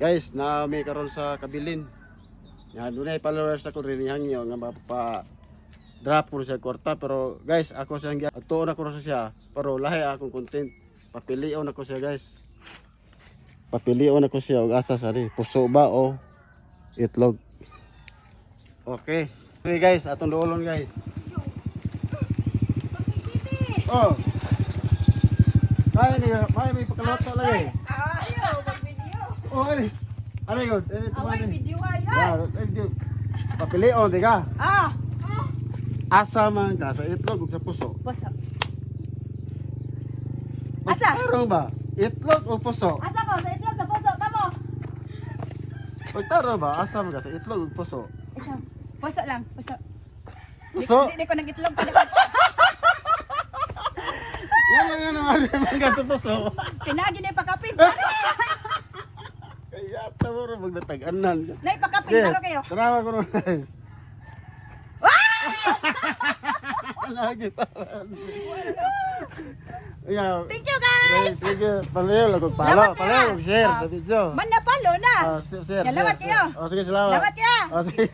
Guys, naami karon sa kabilin. Nga dunay followers ako rin hangyo nga mapapa drop ko sa kwarta, pero guys, ako siyang tuon ako sa siya, pero lahi akong content. Papilion ako siya, guys. Papilion ako siya og asa sari. Puso ba o itlog? Okay. Okay guys, atong duolon, guys. Oh. Kaya niya, kaya may pakaluto lagi. Ayaw, mag-video. Oh, ani. Ani gud, ani Away, tuman. video ay. Ya, eh, papilion di ka. Ah! Asa man ka sa itlog ug sa puso? Puso. Asa? Pagtarong ba? Itlog o puso? Asa ko? Sa itlog, sa puso, tamo. Pagtarong ba? Asa man ka sa itlog ug puso? Isa. Puso lang, puso. Puso? Di ko nag-itlog pa. Yan lang yan naman man ka sa puso. Pinagi na ipakapin. Kaya tamo ro magnatag-anan. Na ipakapin, taro kayo. Tanawa ko ron, guys. Lagi pa. Yeah. Thank you, guys! Thank you. Palayo lang kung palo. Salamat kayo, Palayo ah. kung share Ah. sa video. Man na palo na. Ah, share, Salamat share, kayo. share. Oh, sige, salamat. Salamat kayo. Oh, sige.